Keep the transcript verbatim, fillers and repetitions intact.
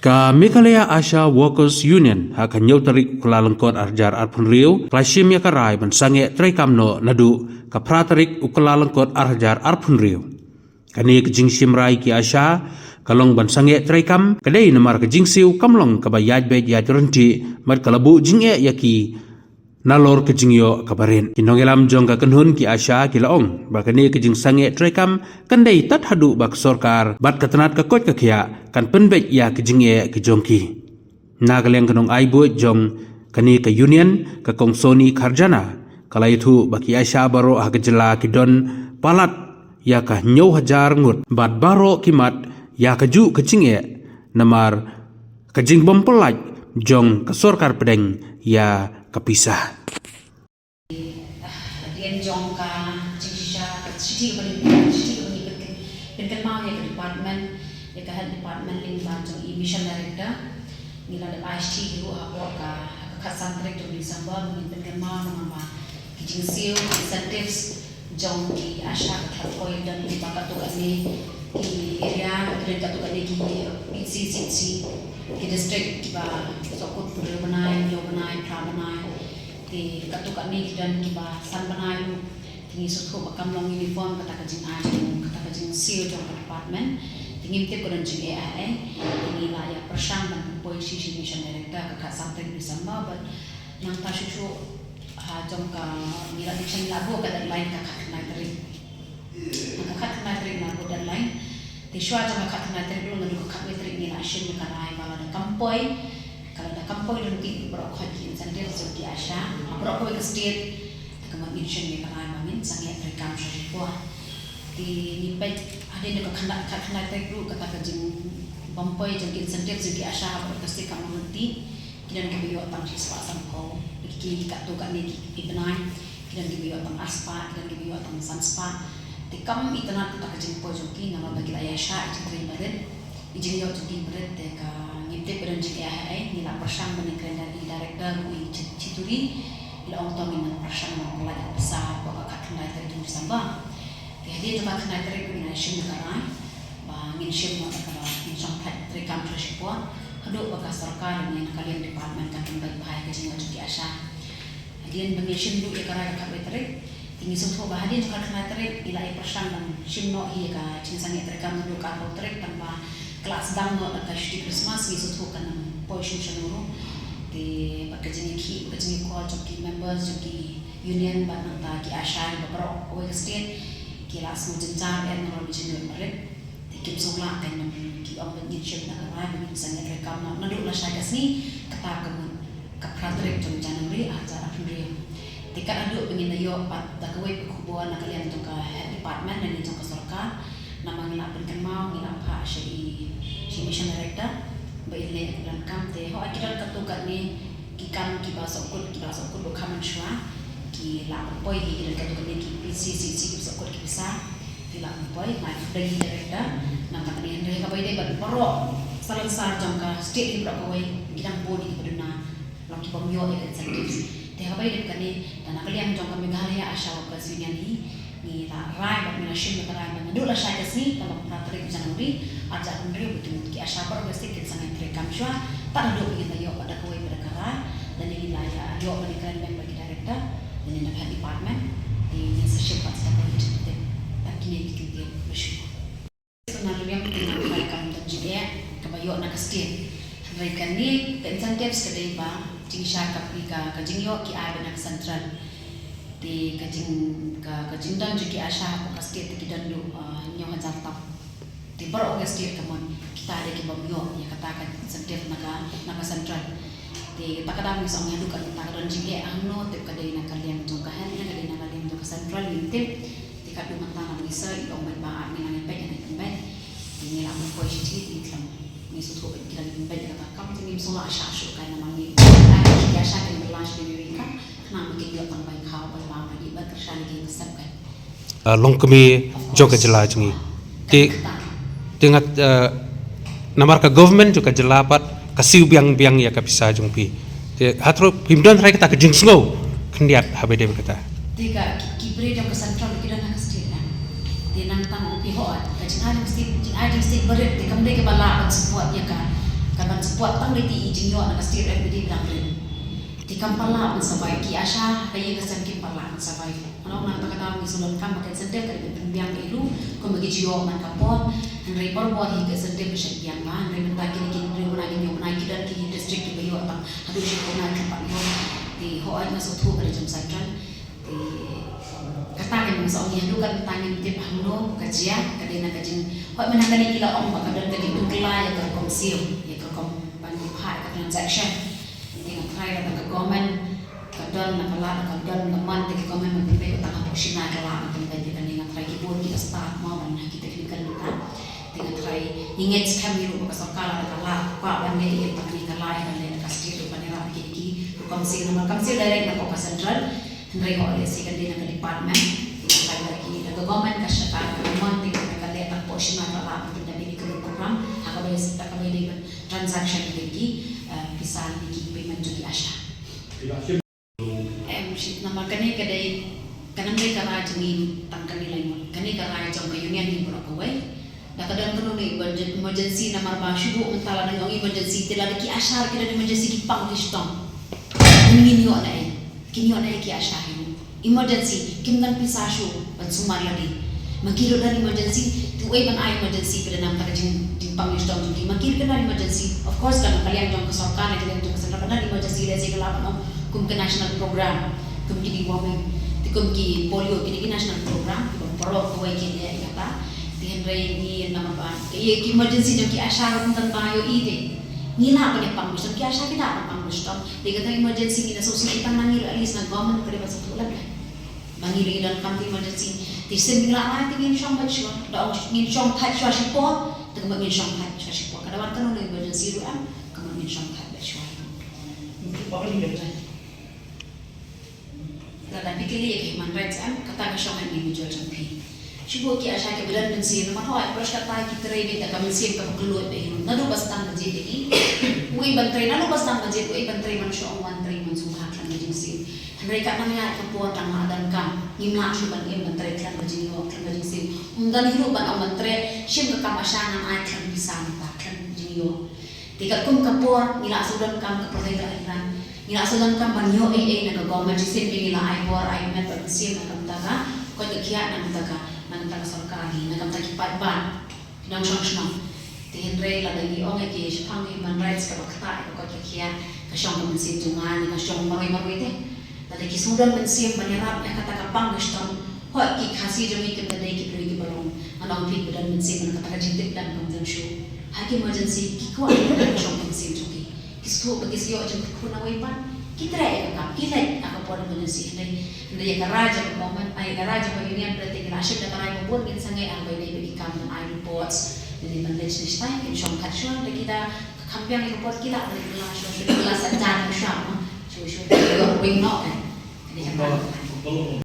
Ka Meghalaya ASHA Workers Union ha ka hynñiew tarik u Kyllalyngkot ar hajar arphew hynriew ka la shim ïa ka rai ban sangeh treikam noh naduh ka phra tarik u Kyllalyngkot ar hajar arphew hynriew. Kane ka jingshim rai ki ASHA ka long ban sangeh treikam ka dei namar ka jingsiew kam long kaba ïaid beit ïaid ryntih, bad ka la buh jingeh ïa ki nalor ka jingïoh kaba rit. Ki nongïalam jong ka kynhun ki ASHA ki la ong ba kane ka jingsangeh treikam kan dei tad haduh ba ka sorkar bad ka tnat ka koit ka khiah kan pynbeit ïa ka jingeh ka jong ki. Na ka liang ka nongai buit jong kane ka union, ka Kong Sony Kharjana, ka la ïathuh ba ki ASHA baroh ha ka jylla ki don palat ïa ka hynñiew hajar ngut bad baroh ki mad ïa kajuh ka jingeh namar ka jingbym pyllait jong ka sorkar pdeng ïa ka pisa. Hadien jong ka jingshisha ka shithi kaba ngi, shithi kaba ngi pynkynmaw ïa ka department, ïa ka health department lyngba jong i mission director, ngi la dep ai shithi ruh hapoh ka, ha ka khatsan tarik jong December, ba ngin pynkynmaw namar ba ki jingsiew, ki incentives jong ki ASHA ka la poi don lyngba katto katne ki area, lane katto katne ki PHC, CHC, ki district kiba sahkut hynriew bnai, hynñiew bnai, phra bnai. Te katto katne ki don kiba san bnai ruh. Te ngi sngewthuh ba kam long uniform kata ka jingai jong, kata ka jingsiew jong ka department. Te ngim tip ka don jingeh ha ei. Te ngi la ïa pyrshang ban pynpoi sha i mission director ha ka khatsan tarik December, bad nangta shuh shuh ha jong ka, ngi la dep shah, ngi la buh ka deadline ka khatkhyndai tarik. Ha ka khatkhyndai tarik ngi la buh deadline. Te shuwa jong ka khatkhyndai tarik ruh naduh ka khatwei tarik ngi la shim ïa ka rai ba lada kam poi, ka lada kam poi ryntih baroh khoit ki incentives jong ki ASHA, baroh kawei ka state, te ka mut ngin shim ïa ka rai ba ngin sangeh treikam sha shipor. Te ngi peit hadien jong ka khatkhyndai, khatkhyndai tarik ruh kata ka jingbym poi jong ki incentives jong ki ASHA ha baroh ka state kam ryntih. Ki don kiba ïoh tang shispah sanphew, ki katto katne ki, ki bnai, ki don kiba ïoh tang arspah, ki don kiba ïoh tang sanspah. Te kam itynnad kata ka jingpoi jong ki, namar ba ki la ïa shah i jingtrei barit, i jingïoh jong ki barit, te ka ngim tip ka don jingeh ha ei. Ngi la pyrshang ban ïakren bad i director ruh, i Chi-, Chituri, i la ong to ngin nang pyrshang ban pynlait ïa ka pisa hapoh ka khatkhyndai tarik jong December. Te hadien jong ka khatkhyndai tarik ngi la shim ïa ka rai ba ngin shim noh da kaba ngin shong pynlait treikam sha shipor haduh ba ka sorkar lane na ka liang department kan pynbeit bha ïa ka jingïoh jong ki ASHA. Hadien ba ngi shim duh ïa ka rai ka khatwei tarik, te ngi sngewthuh ba hadien jong ka khatkhyndai tarik ngi la ïa pyrshang ban shim noh hi ïa ka jingsangeh treikam naduh ka arphew tarik, tang ba ka la sdang noh da ka shuti Christmas, ngi sngewthuh kan nang poi shuh shano ruh. Te bad ka jingïakhih, ka jingïakor jong ki members jong ki union bad nangta ki ASHA ba baroh kawei ka state ki la sngewjynjar eh nalor ka jingïoh barit. Te kim sngewlah kein ba ki ong ba ngin shim da ka rai ba ngin sangeh treikam noh naduh lashai ka sngi, kata ka mut ka phra tarik jong January ar hajar arphew hynriew. Te kat haduh ba ngin da ïoh pat da kawei ka khubor na ka liang jong ka health department lane jong ka sorkar, namar ngi la pynkynmaw, ngi la phah sha i, sha i mission director ba in leh ïa ka donkam. Te hooid ki don katto katne ki kam kiba sahkut, kiba sahkut ruh kham mynshuwa, ki la pynpoi hi, ki don katto katne ki PHC, CHC kiba sahkut ki pisa, ki la pynpoi, nga ai khublei ïa i director, nangta kane hynrei kaba ïadei bad baroh salonsar jong ka state hi baroh kawei, ki dang bun hi kiba duna, long ki bym ïoh ïa ka incentives. Te haba ïadei bad kane, da na ka liang jong ka Meghalaya ASHA Workers Union hi, ngi la rai bad ngi la shim ïa ka rai ba naduh lashai ka sngi, ka long phra tarik January, ar hajar arphew hynriew, ba kin, ki ASHA baroh ka state kin sangeh treikam shuwa, tad haduh ba ngin da ïoh pat da kawei pat da ka rai, lane ngi la ïa ïoh ban ïakren beit bad ki director, lane na ka health department, te ngin sa shim pat sa da kawei ka jingtip, tad kine ki kyntien, khublei shibun. Sngewbha lem ïa ka treikam don jingeh kaba ïoh na ka state. Hynrei kane ka incentives ka dei ba jingshisha ka, ka, ka jingïoh ki ai beit na ka central. Te ka jing, ka, ka jingdon jong ki ASHA hapoh ka state te ki don duh, ah, hynñiew hajar tam. Te baroh ka state ka mon kita dei ki bym ïoh ïa kata ka incentive na ka, na ka central. Te kata ka daw ngi sa ong haduh katta ka don jingeh hangno, tip ka dei na ka liang jong ka health ne ka dei na ka liang jong ka central, ngim tip. Te katto mynta ngi sa ïoh beit ba ngi nang ïa peit, ngi nang ïa peit. Te ngi la pynpoi shithi te ngi khlem, ngi sngewthuh ba ki la ïa pynbeit ïa kata ka kam, te ngim sngewlah shah shuh kein namar ngi, ngi ïa shah kein ba la shah kein ïa ka kam, khnang ba kin ïoh tang bai khaw bai bam ïa ki, ba kyrshan ïa ki, ba sep kein. Ah, longkmie jong ka jylla jong ngi. Te, te nga, ah, namar ka government jong ka jylla pat ka siew biang biang ïa ka pisa jong phi. Te hato phim don hynrei kata ka jingsngew khyndiat haba ïadei bad kata? Te ka, ki, ki briew jong ka central ki don ha ka state, eh. Te nangta ma u phi hooid, ka jingai jong state, jingai jong state barit, te kam dei kaba lah ban support ïa ka, Ka ban support tang dei te i jingïoh na ka state F B D ba dang rit. Te kam pat lah ban survive, ki ASHA ka ïing ka sem kim pat lah ban survive. Ngan ong na kata ka daw ngi shu donkam ba ka incentive ka dei ban pynbiang ïa u kum ba ki ju ïoh man ka por. Hynrei barabor hi ka incentive ka shait biang bha, hynrei mynta kine ki briew bnai ki hynñiew bnai ki don ki district kiba ïoh tang haduh shiphew bnai kim pat ïoh. Te hooid nga sngewthuh ka dei jong Central. Te kata ka jong song ïa haduh katta ngim tip hangno ka jia, ka dei na ka jing. Hooid mynta kane ki la ong ba ka don ka jingpynkylla ïa ka rukom siew, ïa ka rukom ban ïa phah ïa ka transaction. Te nga tharai lada ka government ka don na ka lad, ka don ka mon, te ka government ban pynbeit tang hapoh Shina ka lad ban pynbeit ïa kane. Nga tharai ki bun ki la start mo ban ha ki technical mynta. Te nga tharai ngi ngeit skhem ïa ruh ba ka sorkar lada ka lad kwah ban leh ïa kane ka lad, ban leh ka state ruh ban ïarap ïa ki rukom siew, namar kam siew direct na ka Central. Hynrei hooid lehse ka dei na ka department. Te ka dei ki, na ka government ka shakar ka mon, te ka leh tang hapoh Shina ka lad ban pyndep ïa kane ka program. Ha kaba ïa, ha kaba ïadei bad transaction ïa ki, eh, pisa ïa ki payment jong ki ASHA. Em, shi, namar kane ka dei, kan ym dei ka rai jong ngi tang kane lei mo. Kane ka rai jong ka union hi baroh kawei. Da ka don kano kano emergen-, emergency, namar ba shu buh mynta la dang ong emergency, te lada ki ASHA ki don emergency ki pang ki shitom. Ngin ïoh na ei? Kin ïoh na ei ki ASHA hi? Emergency, kim don pisa shuh ban sumar lade. Ma ki ruh don emergency, te uei ban ai emergency, phi da nam ta ka jing, jingpang ki shitom jong ki. Ma ki ruh ki don emergency, of course ka don ka liang jong ka sorkar, ka liang jong ka central, ka don emergency, lehse ka lah ban ong kum ka national program, kum ki deworming, te kum ki polio, kine ki national program kiba baroh kawei ki leh ïa kata. Te hynrei ngi namar ba ïa ki emergency jong ki ASHA ruh ym don ba ïohi te. Ngi lah ban ïa pang ki shitom, ki ASHA ki lah ban pang ki shitom. Te kata emergency ngi da sngewsih tang na ngi ruh, at least na government ka dei ban sngewthuh lem. Ba ngi ruh ngi donkam te emergency. Te shisien ngi la ai te ngin shong beit shuwa. Da ong ngin shong thait shuwa shipor, te kumba ngin shong thait shuwa shipor. Ka da wan kano kano emergency ruh em, kumba ngin shong thait beit shuwa. Lada phi kylli ïa ka human rights em, kata ka shong ha individual jong phi. Shu buh ki ASHA kiba don mynsiem, namar hooid, pyrshah kata ki trei beit da ka mynsiem kaba kylluid beit hi ruh. Naduh ba sdang ka jingim, uei ban trei, naduh ba sdang ka jingim, uei ban trei, man shu ong wan trei, man shu phah khlem ka jingsiem. Hynrei katba ngi ïaid ka por tang la donkam, ngim lah shuh ban im ban trei khlem ka jingïoh, khlem ka jingsiem. Ym don hi ruh ban ong ban trei, shim ka kam ASHA ngan ai khlem pisa mynta, khlem jingïoh. Te katkum ka por, ngi la shu donkam ka pyrthei ka la ïalam. Ngi la shu donkam ban ïoh ei ei na ka government, shisien ngi la ai bor ai met bad mynsiem na ka bynta ka koit ka khiah, na ka bynta ka, na ka bynta ka sorkar hi, na ka bynta ki paidbah, ki nongshong shnong. Te hynrei lada ngi ong ïa ki shaphang human rights kaba ktah ïa ka koit ka khiah, ka shong ka mynsiem jong nga ne ka shong marwei marwei te. Lada ki shu don mynsiem ban ïarap ïa kata ka pang ka shitom, hooid ki Khasi jong ngi kim dei ki briew kiba long, ngan ong phi, ba don mynsiem na kata ka jingtip dang kam don shuh. Ha ki emergency ki kwah ïa ka shong ka mynsiem jong ki. Ki sngewthuh ba ki sa ïoh jingkyrkhu na wei pat, ki treh ïa ka kam, ki leit ha ka por emergency. Hynrei, hynrei ïa ka rai jong ka government, ai, ïa ka rai jong ka union, hynrei te ngi la shim da ka rai ba bun ngin sangeh ha kaba ïadei bad ki kam ban ai reports. Lane ban leit shane shatai, kin shong thait shuwa, hynrei ki da ka kham biang ïa ka por, ki da ban leit bylla shuwa shuwa, bylla sa jan shuwa, shuwa shuwa, ïoh weng noh kan. Ka dei kata.